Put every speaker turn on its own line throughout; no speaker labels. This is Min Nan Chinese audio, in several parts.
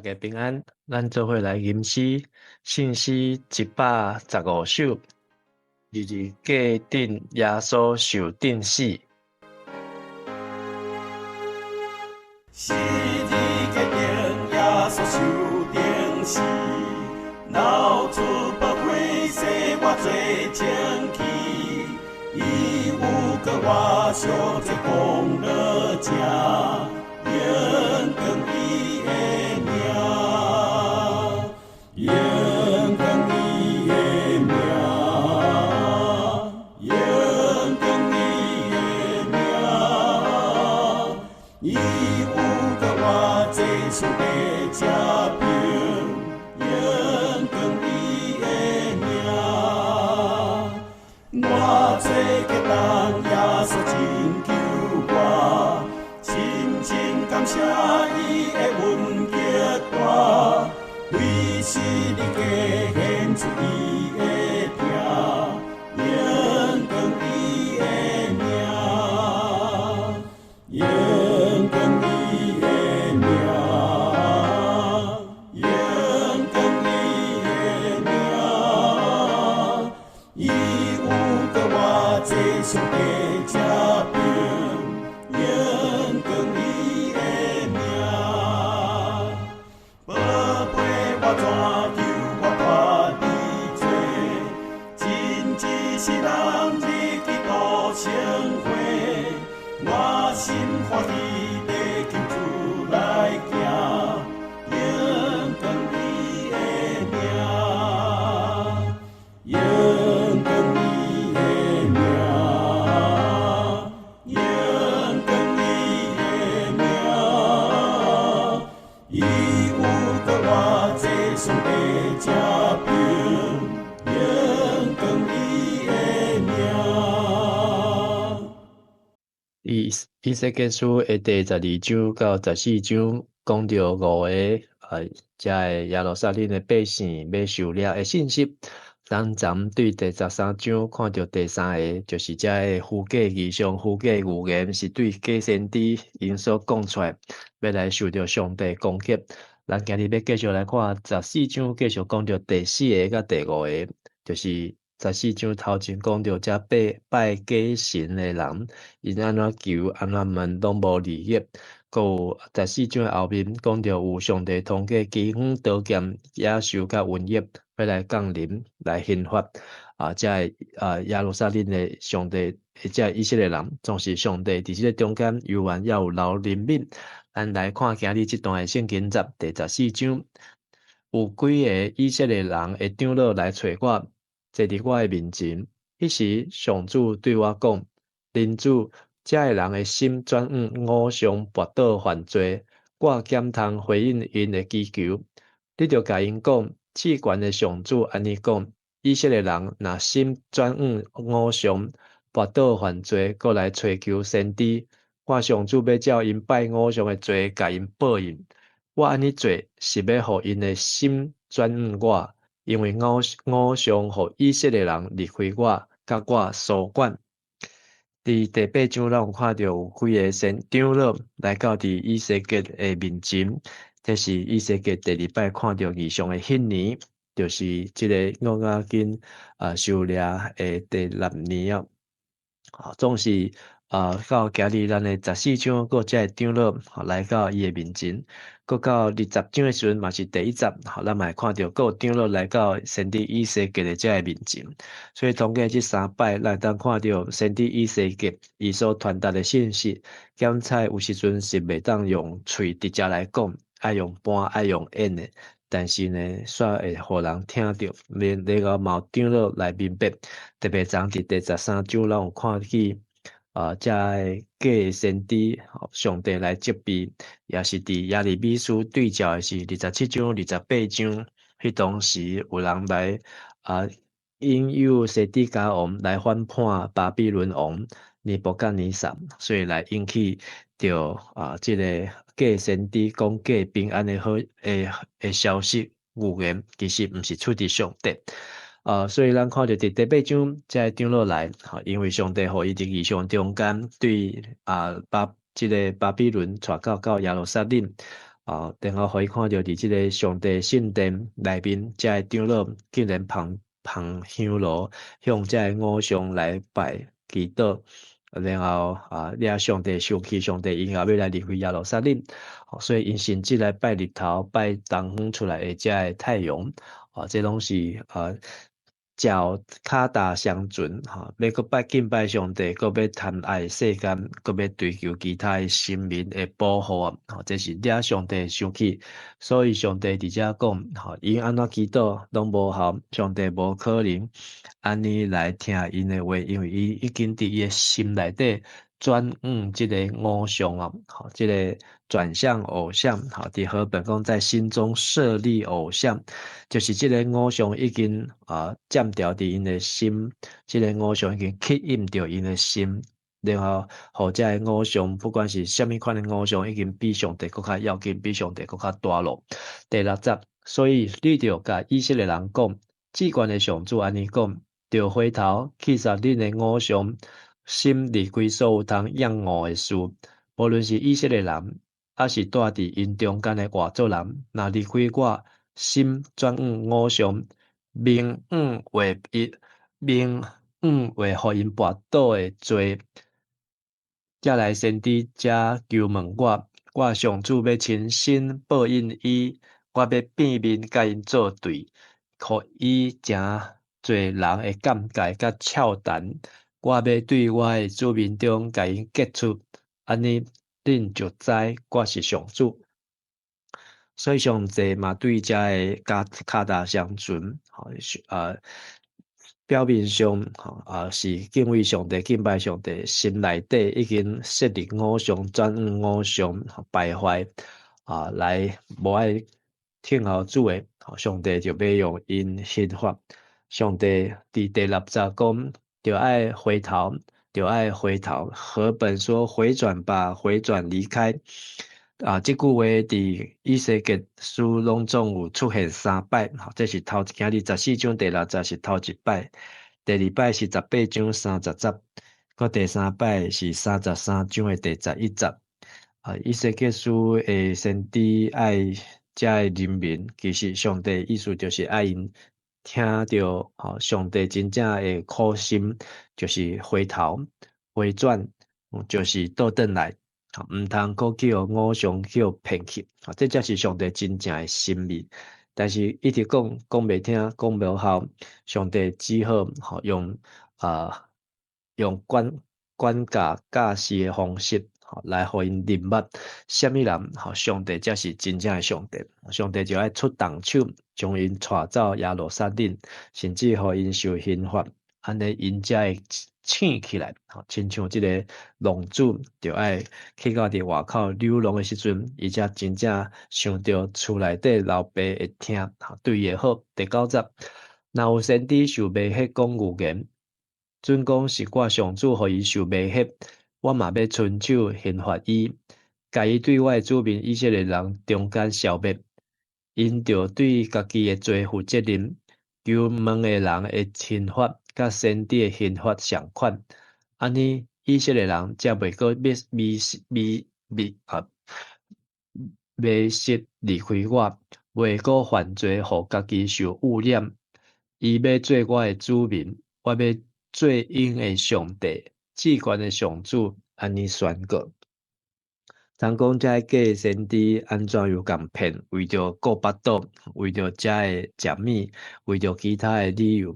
家平安，咱做伙來吟詩，聖詩115首，十字架頂耶穌受釘死。
十字架頂耶穌受釘死，流出寶血洗我罪清氣，伊有閣活上這功勞正，榮光伊的名，榮光伊的名，榮光伊的名，伊有閣活這上帝這邊，榮光伊的名。我做激動耶穌拯救我，深深感謝伊的恩極大，為十字架顯出伊的疼，榮光伊的名，榮光伊的名，榮光伊的名，伊有閣活這上帝這邊，榮光伊的名。寶貝我怎救我脫離罪？真一世人入基督生活，我心歡喜地求主來行，榮光伊的名，榮光伊的名，榮光伊的名，伊有閣活這上帝這邊，榮光伊的名。
以西結書的第12章到14章，講著五个遮个耶路撒冷的百姓欲受掠的信息。咱昨對第13章看著第三个，就是遮个虛假異象、虛假預言，是對假先知𪜶所講出來，欲來受著上帝攻擊。咱今日欲繼續來看十四章，繼續講著第四个佮第五个，就是十四章頭前講著遮拜拜假神的人，𪜶按怎求按怎問攏無利益。閣有十四章的後面講著有上帝通過饑荒、刀劍、野獸佮瘟疫，欲來降臨來刑罰遮个耶路撒冷的上帝，遮個以色列人，總是上帝佇這个中間猶原猶有留憐憫。咱來看今日這段的聖經節第十四章，有幾个以色列人的長老來揣我，坐佇我的面前。彼時上主對我講：人子，遮个人的心轉向偶像跋倒犯罪，我敢通回應𪜶的祈求？你著共𪜶講，至懸的上主按呢講：以色列人若心轉向偶像，跋倒犯罪，閣來揣求先知，我上主欲照𪜶拜偶像的罪，共𪜶報應。我按呢做，是欲予𪜶的心轉向我，因為偶像予以色列人離開我，佮我疏遠。佇第八章，咱有看著有幾个先長老來到佇以西結的面前，這是以西結第二擺看著異象的彼年，就是這个約雅斤受掠的第六年哦。總是到今日咱的十四章，閣遮个長老來到伊的面前，閣到20章的時陣嘛是第一節，咱嘛會看著閣有長老來到先知以西結的遮个面前。所以通過這三擺，咱會當看著先知以西結伊所傳達的信息，檢採有時陣是袂當用喙直接來講，愛用搬愛用演的，但是呢，煞會予人聽著，連然後嘛有長老來明白。特別昨佇第13章，咱有看見遮个假先知，上帝來責備，也是佇耶利米書對照的是27章、28章，彼當時有人來引誘西底家王來反叛巴比倫王尼布甲尼撒，所以來引起著這个假先知講假平安的好的消息預言，其實毋是出自上帝。所以咱看著佇第八章，遮个長老來，因為上帝予伊佇異象中間對這个巴比倫帶到耶路撒冷，啊，然後予伊看著佇這个上帝聖殿內面，遮个長老竟然捧捧香爐向遮个偶像來拜祈禱，然後啊，惹上帝生氣，上帝𪜶也欲來離開耶路撒冷，所以𪜶甚至來拜日頭，拜東方出來的遮个太陽，啊，這攏是啊，腳跤踏雙船，吼，欲閣拜敬拜上帝，閣欲貪愛世間，閣欲追求其他的神明的保護啊，吼，這是惹上帝生氣，所以上帝佇遮講，吼，𪜶按怎祈禱攏無效，上帝無可能按呢來聽𪜶的話，因為伊已經佇伊的心內底轉往這个偶像啊，吼，這个轉向偶像，吼，佇和本講在心中設立偶像，就是這个偶像已經啊佔著佇𪜶的心，這个偶像已經吸引著𪜶的心，然後予這个偶像，不管是啥物款的偶像，已經比上帝閣較要緊，比上帝閣較大囉。第六節，所以你著共以色列人講，至懸的上主按呢講，著回頭棄殺恁的偶像，心離開所有通厭惡的事，無論是以色列人，抑是住佇𪜶中間的外族人，若離開我，心轉往偶像，明向為伊，明向為予𪜶跋倒的罪，才來先知遮求問我，我上主欲親身報應伊，我欲變面共𪜶作對，予伊成做人的尷尬佮笑談。我欲對我的子民中共𪜶革出，按呢，恁就知我是上主。所以上帝嘛對遮个跤跤踏雙船，吼，表面上吼啊是敬畏上帝、敬拜上帝，心內底已經設立偶像、轉往偶像、敗壞啊，來無愛聽候主的，上帝就欲用𪜶刑罰。上帝佇第六節講，著愛回頭，著愛回頭。和本說回轉吧，回轉離開。啊，這句話佇以西結書攏總有出現三擺，吼，這是頭今日14章第六節是頭一擺，第二擺是18章30節，閣第三擺是33章的第11節。啊，以西結書的先知愛遮个人民，其實上帝意思就是愛𪜶聽著吼，上帝真正的苦心，就是回頭回轉，就是倒轉來。毋通閣去予偶像去予騙去，啊，這才是上帝真正的心意。但是一直講講袂聽，講無效，上帝只好吼用啊用管管教教示的方式，吼來予𪜶認捌，啥物人吼上帝才是真正的上帝。上帝就愛出重手，將𪜶帶走耶路撒冷，甚至予𪜶受刑罰，按呢𪜶才會醒起來，吼，親像這个浪子，著愛去到佇外口流浪的時陣，伊才真正想著厝內底老爸會疼，對伊會好。第九節，若有先知受迷惑講預言，準講是我上主予伊受迷惑，我嘛欲伸手刑罰伊，共伊對我的子民以色列人中間消滅，𪜶著對家己的罪負責任，求問的人的刑罰，佮先知的刑罰相款，按呢以色列人才袂閣迷迷迷迷啊迷失離開我，袂閣犯罪，予家己受污染。伊欲做我的子民，我欲做𪜶的上帝，至懸的上主按呢宣告。通講這个假先知按怎樣共騙？為著顧腹肚，為著遮个食物，為著其他的理由。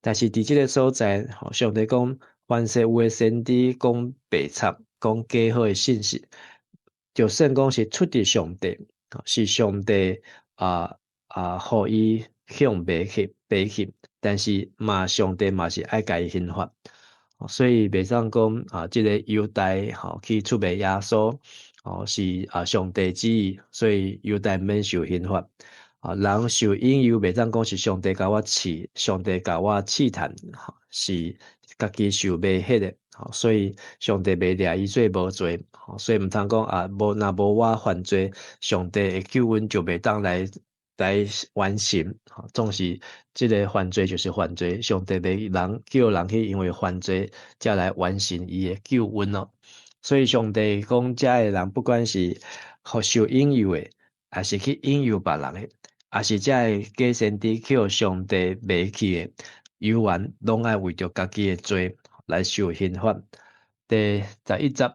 但是佇這个所在，上帝講，凡是有的先知講白賊，講假好的信息，就算講是出自上帝，是上帝啊啊，予伊向迷去迷去，但是嘛，上帝嘛是愛共伊刑罰。所以袂當講啊，這个猶大吼去出賣耶穌，哦是啊上帝旨意，所以猶大免受刑罰。啊，人受引誘袂當講是上帝共我試，上帝共我試探，是家己受迷惑的，所以上帝袂掠伊做無罪，所以毋通講啊，無若無我犯罪，上帝的救恩就袂當來來完成。總是這个犯罪就是犯罪，上帝袂人叫人去因為犯罪才來完成伊的救恩咯。所以上帝講，遮个人不管是予受引誘的，抑是去引誘別人的，抑是這个假先知去予上帝賣去的，猶原攏愛為著家己的罪來受刑罰。第11節，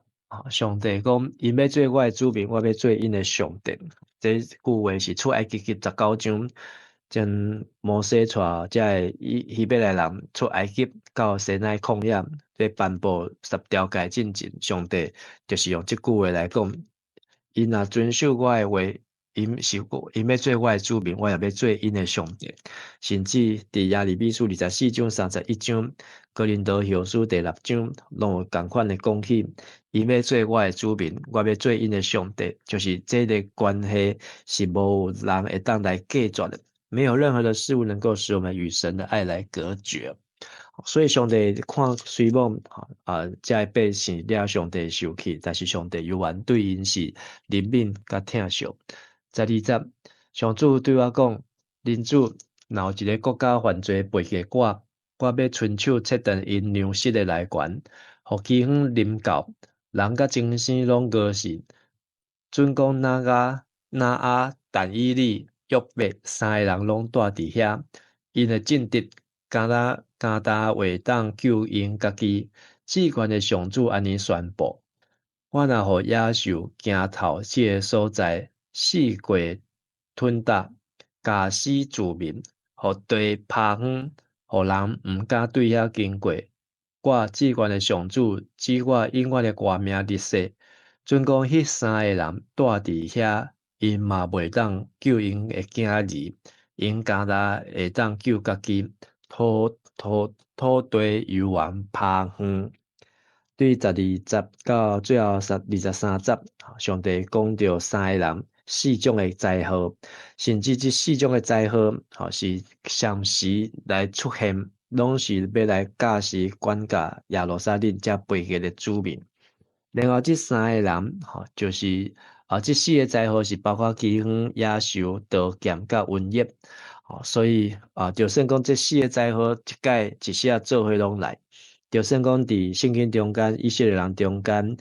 上帝講：𪜶欲做我的子民，我欲做𪜶的上帝。這句話是出埃及記19章，前摩西帶這个希伯來人出埃及到西奈曠野，咧頒布十條誡進前，上帝就是用這句話來講：𪜶若遵守我的話，𪜶欲做我的子民，我也欲做𪜶的上帝。甚至佇耶利米書24章、31章，哥林多後書第六章，攏有仝款的講起，𪜶欲做我的子民，我欲做𪜶的上帝，就是這个關係是無人會當來隔絕的，沒有任何的事物能夠使我們與神的愛來隔絕。所以上帝看雖罔啊，這个百姓惹上帝受氣，但是上帝猶原對𪜶是憐憫佮疼惜。12節，上主對我講：人子，若有一个國家犯罪背逆我，我欲伸手切斷𪜶糧食的來源，予饑荒臨到，人佮精牲攏餓死。準講拿亞、拿亞、但以理、約伯三个人攏蹛佇遐，𪜶的政敵敢若敢焦會當救𪜶家己。至懸的上主按呢宣布：我若予野獸行透這个所在，四界吞踏，咬死住民，予地趴昏，予人毋敢對遐經過。我至懸的上主指我永遠的活命立誓，準講彼三个人蹛佇遐，𪜶嘛袂當救𪜶的囝兒，𪜶敢焦會當救家己，土地猶原趴昏。對12節到最後23節，上帝講著三个人四種的災禍，甚至這四種的災禍，是相時來出現，攏是欲來教示管教耶路撒冷這背逆的子民。另外這三个人，就是這四个災禍是包括饑荒、野獸、刀劍佮瘟疫。所以就算講這四个災禍一擺一時仔做伙攏來，就算講佇聖經中間、以色列人中間、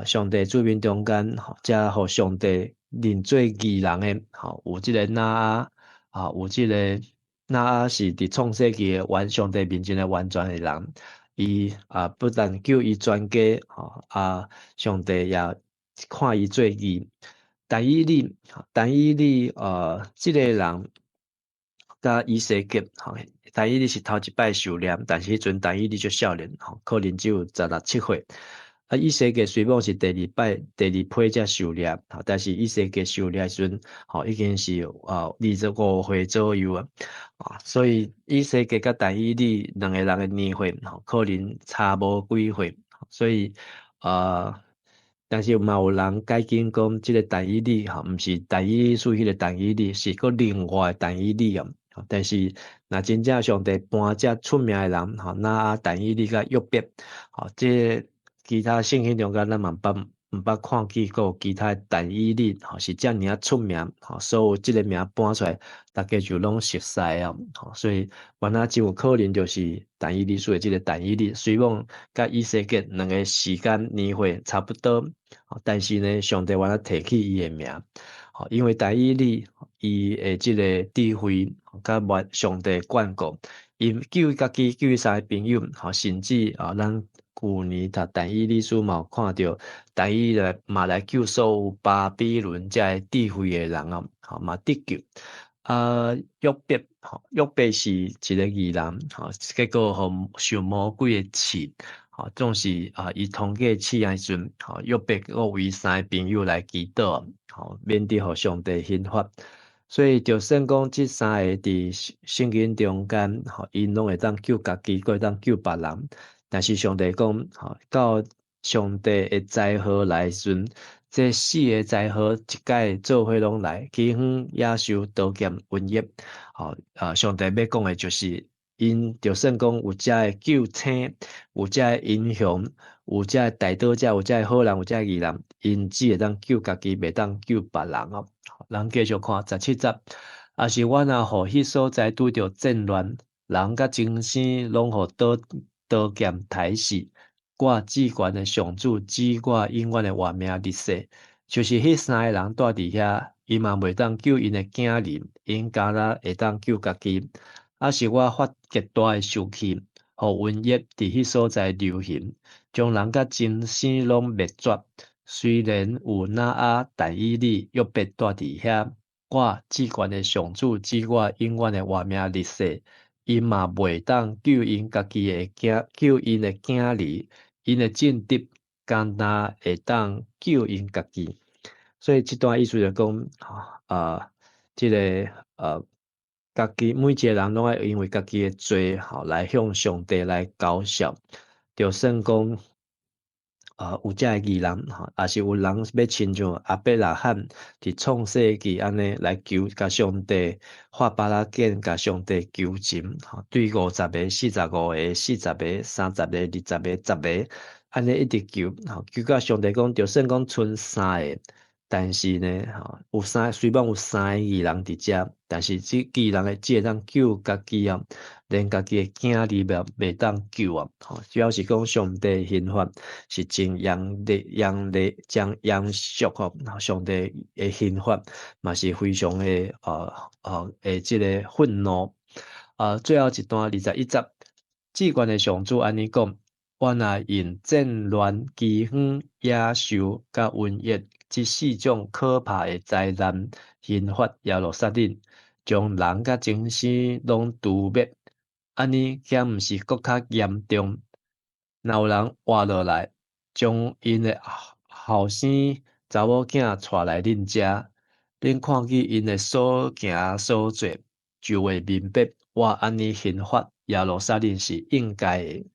上帝子民中間，這予上帝認做義人的，有這个拿亞，有這个拿亞是佇創世記的完上帝面前的完全的人，伊不但救伊全家，上帝也看伊做義。但以理，但以理，這个人佮以西結，但以理是頭一擺受掠，但是彼陣但以理足少年，可能只有16、17歲。以西結雖罔是第二擺、第二批才受掠，但是以西結受掠時陣，已經是25歲左右啊。所以以西結佮但以理兩个人的年歲，可能差無幾歲，所以但是嘛有人解經講，這个但以理毋是但以理書彼个但以理，是閣另外但以理哦。但是若真正上帝搬遮出名的人，拿亞、但以理佮約伯，這其他聖經中間咱嘛毋捌看見過其他但以理，是遮爾仔出名，所有這个名搬出來，大家就攏熟悉啊，所以原來真有可能就是但以理書的這个但以理，雖罔佮以西結兩个時間年歲差不多，但是呢，上帝原來提起伊的名，因為但以理伊的這个智慧佮上帝眷顧，伊救家己，救伊三个朋友，甚至咱舊年讀但以理書嘛有看著，但以理嘛來救所有巴比倫這个智慧的人哦，嘛得救。約伯，約伯是一个義人，結果予受魔鬼的試，總是伊通過試的時陣，約伯閣為三个朋友來祈禱，免得予上帝刑罰。所以就算講這三个佇聖經中間，𪜶攏會當救家己，閣會當救別人。但是上帝講，到上帝的災禍來時陣，這四个災禍一擺做伙攏來，饑荒、野獸、刀劍、瘟疫，上帝欲講的就是，𪜶就算講有遮个救星，有遮个英雄，有遮个代禱者，有遮个好人，有遮个義人，𪜶只會當救家己，袂當救別人哦。咱繼續看17節，抑是我若予彼所在拄著戰亂，人佮精牲攏予刀劍刣死，我至懸的上主指我永遠的活命立誓，就是彼三个人蹛佇遐，𪜶嘛袂當救𪜶的囝兒，𪜶敢若會當救家己。抑是我發極大的受氣，予瘟疫佇彼所在流行，將人佮牲畜攏滅絕。雖然有拿亞、但以理、約伯蹛佇遐，我至懸的上主指我永遠的活命立誓，𪜶嘛袂當救𪜶家己的囝，救𪜶的囝兒，𪜶的政敵敢若會當救𪜶家己。所以這段意思就講，啊，這個家己每一個人攏愛因為家己的罪，吼來向上帝來交涉。就算講，有遮个義人，吼，抑是有人欲親像亞伯拉罕佇創世記按呢來求，共上帝畫耙仔剪，共上帝求情，吼，對50個、45個、40個、30個、20個、10個，按呢一直求，吼，求到上帝講，就算講賰三个，但是呢，吼，有三，雖罔有三个義人佇遮，但是這義人的只會當救家己啊，連家己的囝兒也袂當救啊！吼，主要是講上帝刑罰是真嚴厲、嚴厲、真嚴肅吼。上帝的刑罰嘛是非常的的這個憤怒。啊，最後一段21節，至懸的上主按呢講：我若用戰亂、饑荒、野獸佮瘟疫這四種可怕的災難刑罰耶路撒冷，將人佮牲畜攏誅滅，按呢敢毋是閣較嚴重？若有人活落來，將𪜶的後生查某囝帶來恁遮，恁看見𪜶的所行所做，就會明白我按呢刑罰耶路撒冷是應該的，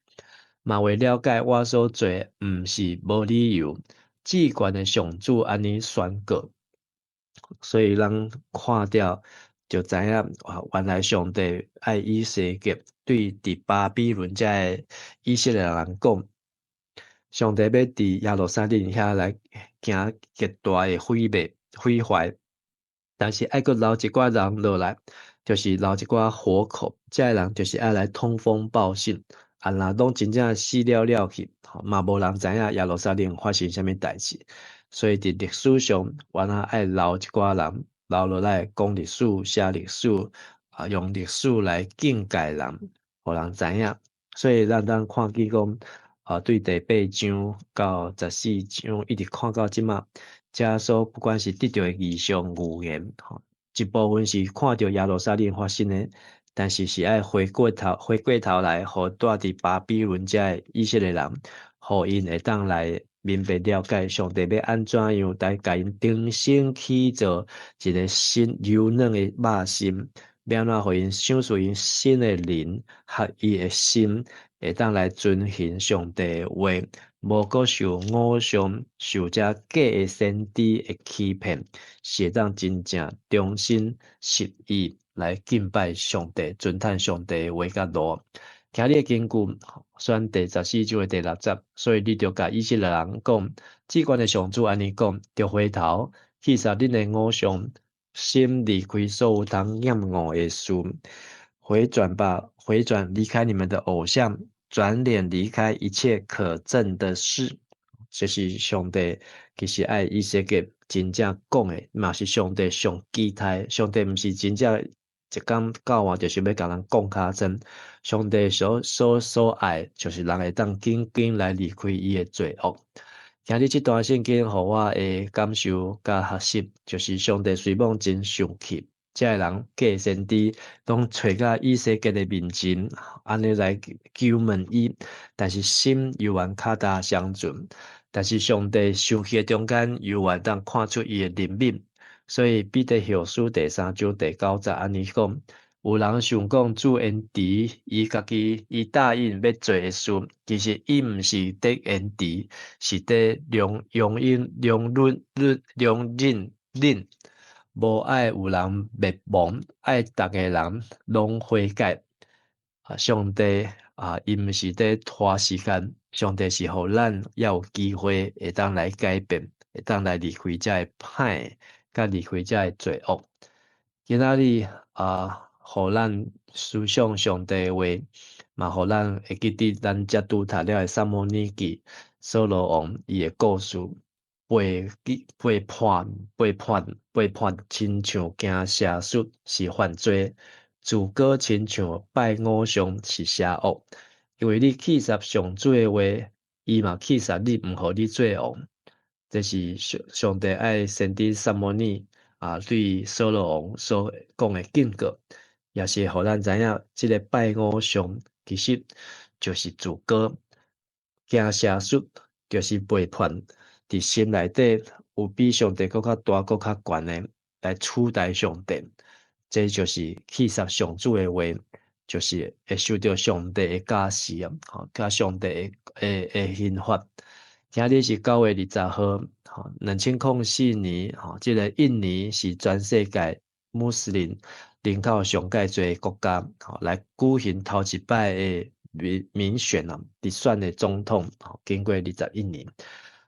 嘛會了解我所做毋是無理由。至懸的上主按呢宣告，所以咱看著就知影，原來上帝愛以西結對佇巴比倫遮个以色列人講，上帝欲佇耶路撒冷遐來行極大的毀滅、毀壞，但是愛閣留一寡人落來，就是留一寡活口，這个人就是愛來通風報信。啊，若攏真正死了了去，嘛無人知影耶路撒冷發生啥物代誌。所以佇歷史上，原來愛留一寡人留落來講歷史、寫歷史，啊，用歷史來警戒人，予人知影。所以咱當看見講，啊，對第八章到14章，一直看到這馬，遮所不管是得著的異象預言，吼，一部分是看著耶路撒冷發生的。但是是愛回過頭來，予蹛佇巴比倫遮的以色列人，予𪜶會當來明白了解上帝欲按怎樣來共𪜶重新起造一个新柔軟的肉心，欲按怎予𪜶賞賜𪜶新的靈，合伊的心，會當來遵行上帝的話，無閣受偶像、受這假的先知的欺騙，是會當真正忠心實意來敬拜上帝，遵趁上帝的話佮路。今日的經句選第十四章的第六節，所以你著共以色列人講，至懸的上主按呢講，著回頭棄殺恁的偶像，心離開所有通厭惡的事，回轉吧，回轉離開你們的偶像，轉臉離開一切可憎的事。這是上帝其實愛以西結真正講的，嘛是上帝上期待。上帝毋是真正一工到晚就是欲共人講較真。上帝所愛，就是人會當緊緊來離開伊的罪惡。今日這段聖經予我的感受佮學習，就是上帝雖罔真生氣，這个人假先知攏揣到以西結的面前，按呢來求問伊，但是心猶原跤踏相存。但是上帝生氣的中間，猶原當看出伊的憐憫。所以彼得後書第三章第九節按呢講：有人想講主延遲伊家己伊答應欲做的事，其實伊毋是佇延遲，是佇容容忍容忍忍容忍忍，無愛有人滅亡，愛逐个人攏悔改。啊，上帝啊，伊毋是佇拖時間，上帝是予咱猶有機會會當來改變，會當來離開這个歹，佮離開這个罪惡。今仔日啊，予咱思想上帝的話，嘛予咱會記得咱才拄讀了的撒母耳記掃羅王伊的故事。背背叛背叛背叛，親像行邪術是犯罪；自高親像拜偶像是邪惡。因為你棄殺上主的話，伊嘛棄殺你，毋予你做王。這是上上帝愛先知撒母耳啊，對掃羅王所講的警告，也是予咱知影，這个拜偶像其實就是自高，行邪術就是背叛。佇心內底有比上帝閣較大、閣較懸的來取代上帝，這就是棄殺上主的話，就是會受著上帝的教示啊，吼，佮上帝的的的刑罰。今日是9月20號，吼，2004年，吼，這个印尼是全世界穆斯林人口上蓋濟的國家，吼，來舉行頭一擺的民民選啊，直選的總統，吼，經過21年。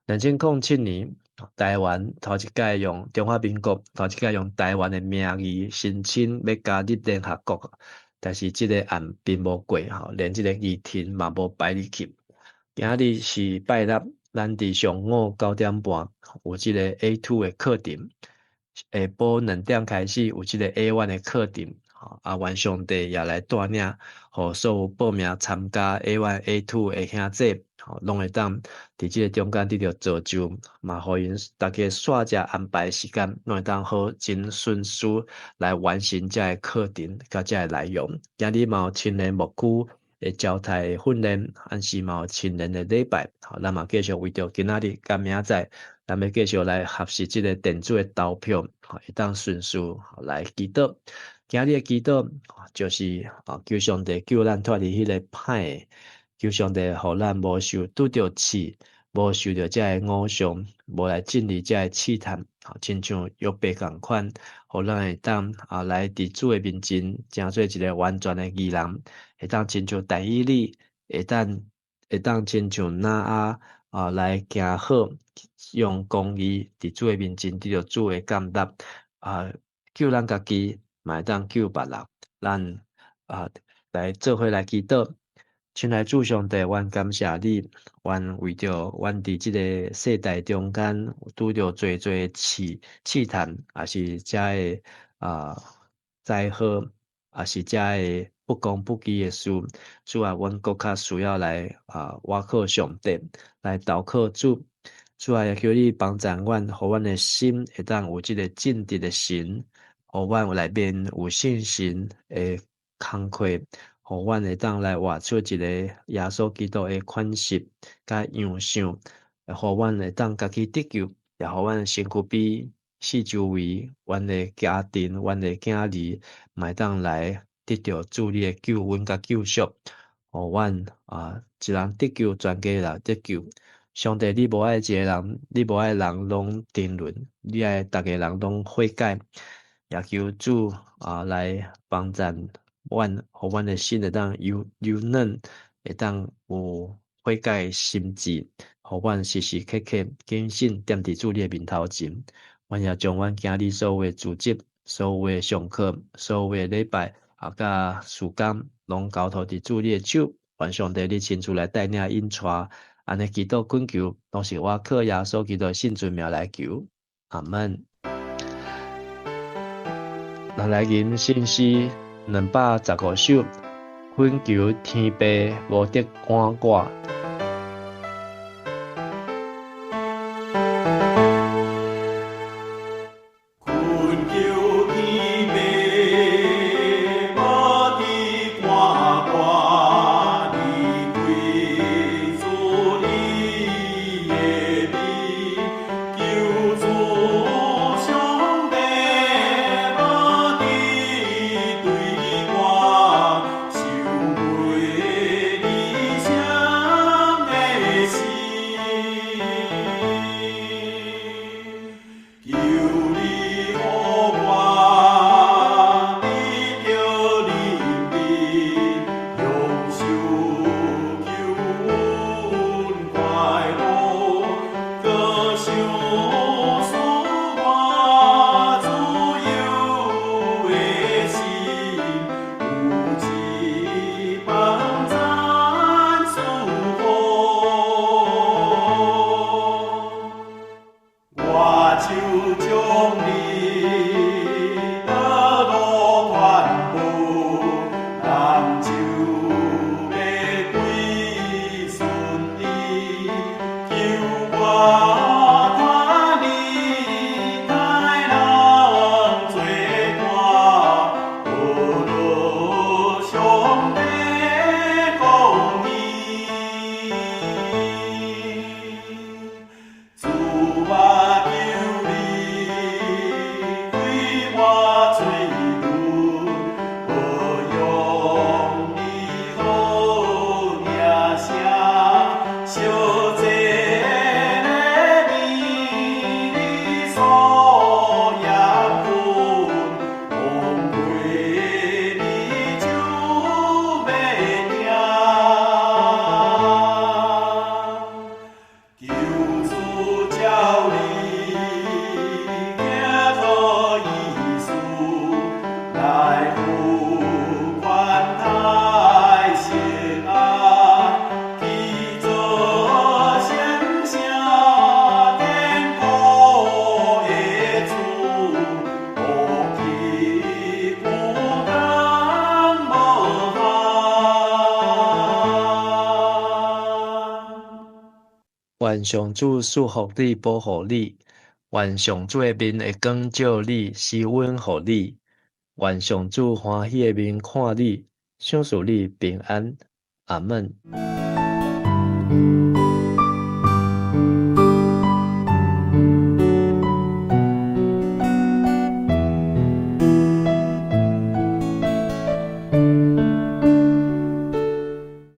2007年，台灣頭一擺用中華民國頭一擺用台灣的名義申請欲加入聯合國，但是這个案並無過，吼，連這个議程嘛無擺入去。今日是拜六，咱佇上午9點半有這个 A2 的課程，下晡2點開始有這个 A1 的課程，啊，願上帝也來帶領，予所有報名參加 A1、A2 的兄弟，吼，攏會當佇這个中間得著造就，嘛予𪜶逐家煞食安排時間，攏會當好真順序來完成這个課程佮這个內容。今日嘛有青年牧區的招待的訓練，暗時嘛有青年的禮拜，吼，咱嘛繼續為著今仔日佮明仔載，咱欲繼續來學習這个電子的投票，會當順序來祈禱。今日的祈禱就是啊，求上帝救咱脫離彼個歹的，求上帝予咱無受拄著試，無受著這个偶像，無來進入這个試探，親像約伯仝款，予咱會當啊來佇主的面前，成做一个完全的義人，會當親像但以理，會當親像挪亞啊來行好，用公義佇主的面前得著主的感納啊，救咱家己，嘛會當救別人。咱啊來做伙來祈禱。親愛主上帝，阮感謝你，阮為著阮佇這个世代中間拄著濟濟試試探，抑是遮个啊災禍，抑是遮个不公不義的事，主啊，阮閣較需要來啊倚靠上帝，來投靠主。主啊，也求你幫助阮，予阮的心會當有這个正直的心，予阮內面有信心的工課，予阮會當來活出一个耶穌基督的款式佮樣式，予阮會當家己得救，也予阮身軀邊四周圍，阮的家庭、阮的囝兒，嘛會當來得著主你的救恩佮救贖，予阮啊一人得救，全家人得救。上帝，你無愛一个人，你無愛人攏沉淪，你愛逐个人攏悔改，也求主啊來幫贊阮，予阮的心會當柔柔軟，會當有悔改的心志，予阮時時刻刻謹慎踮佇主你的面頭前。阮也將阮今日所有的組織、所有的上課、所有的禮拜啊，佮時間，攏交託佇主你的手。願上帝你親自來帶領引帶，按呢祈禱懇求，攏是我靠耶穌基督聖尊名來求。阿門。咱來吟聖詩215首，懇求天父無得趕我。
懇求天父無得趕我離開主你的美，求主上帝無得對我收回你聖
願上主賜福你，保護你；願上主的面會光照你，施恩予你；願上主歡喜的面看你，賞賜你平安。阿門。